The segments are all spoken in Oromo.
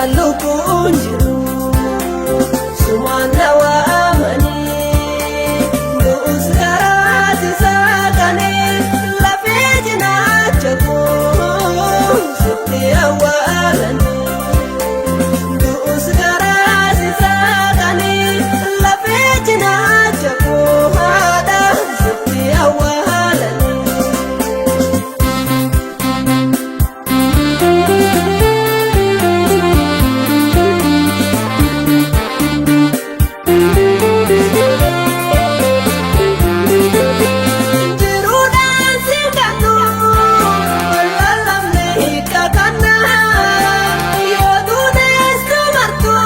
Kan lubbuun jiru sumaan na waamanii du'us karaa si saaqanii lafee cinaacha koo sitti awwaalanii du'us karaa si saaqanii lafee cinaacha koo haadha sitti awwaalanii. Jiruudhaan si qabdu lallabne hiika kana yoo duunes dubartu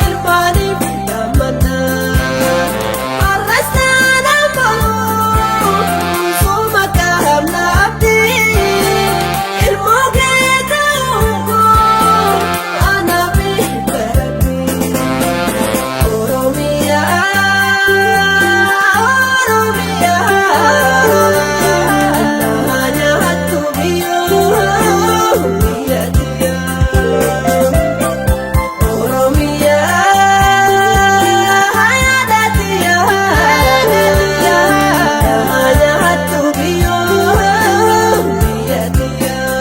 ilmaaniif gammada har'as taanaan bolu suma qaamna abdii ilmoo kee ta'uu koo anaaf barabbii. Oromiyaa, Oromiyaa, nama nyaattu biyyoo biyya tiyyaa. Oromiyaa, haadha tiyyaa, nama nyaattu biyyoo biyya tiyyaa.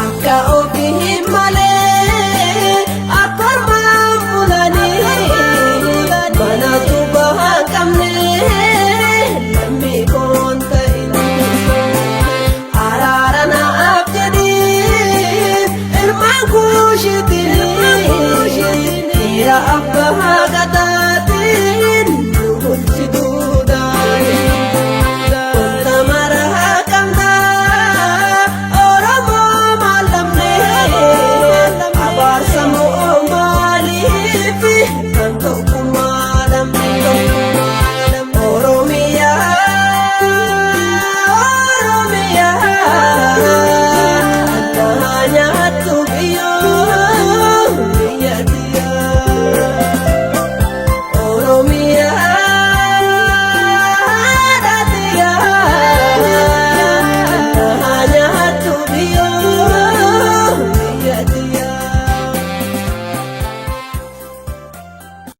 Akka ofii hin malee akka ormaan bulanii mana tuuba hin qabne lammii koon ta'in araara naaf jedhii ilmaan kuushitiin dhiira abbaa gadaatiin nu bulchituu daanii. Wanta mara qabna Oromoo maal dhabne abaarsa moo maaliif